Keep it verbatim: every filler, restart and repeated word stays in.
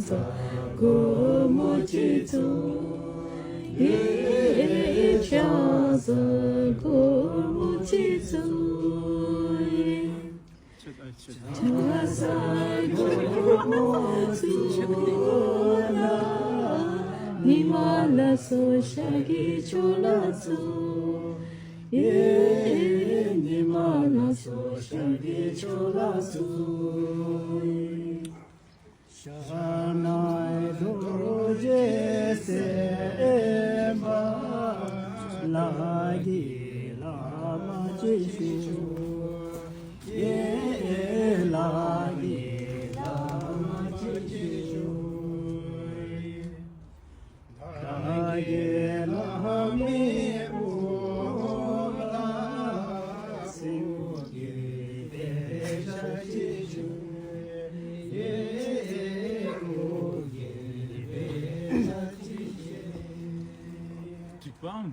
སྒོར་མོ་གཅིག་བཙུགས། ཡེ་ཤ་ཟ་སྒོར་མོ་གཅིག་བཙུགས། ཆ་ས་སྒོར་མོ་བཙུགས་ན། ཉི་མ་ལ་སོགས་ཤ་གི་ཆོ་ལ་བཙུགས། ཡེ་ཉི་མ་ལ་སོགས་ཤ་གི་ཆོ་ལ་བཙུགས། ཤ་ནའི་རྡོ་རྗེ་སེམས་དཔའ་ལ་གི་བླ་མ་ཅི་ཞུ། ཡེ་ལ་གི་བླ་མ་ཅི་ཞུ། ལ་གི་བླ་མའི་འོ་ལ་སེ་འོ་གི་བེ་ཤ་ཅི་ཞུ། འགྲིག་པའམ།